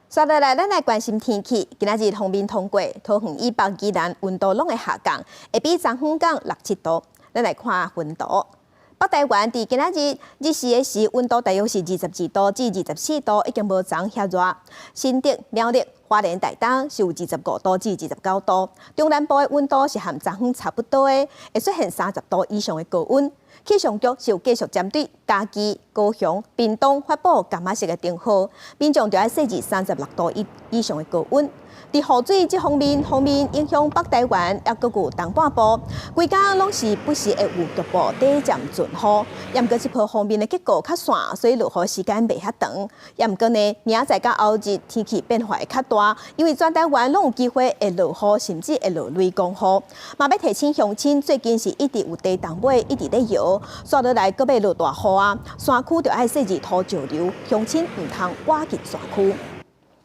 接落來，咱來關心天氣。今仔日鋒面通過，桃園以北、宜蘭溫度攏會下降，會比昨昏降六七度。咱來看溫度。北台灣佇今仔日日時的時，溫度大約是22度至24度，已經無昨遐熱。新竹、苗栗、花蓮、台東是有25度至29度。中南部的溫度是和昨昏差不多的，會出現30度以上的高溫。氣象局是有繼續針對嘉義、高雄、屏東發布柑仔色的燈號，民眾著愛細緻36度以上的高溫。佇雨水這方面，鋒面影響北台灣，抑閣有東半部，規工攏是不時會有局部短暫陣雨。抑毋過這波鋒面的結構較散，所以落雨時間袂遐長。抑毋過呢，明仔載佮後日天氣變化會較大，因為全台灣攏有機會會落雨，甚至會落雷公雨。嘛欲提醒鄉親，最近是一直有地動尾，一直咧搖，煞落來閣欲落大雨啊！山區著愛細緻土石流，鄉親毋通倚近山區。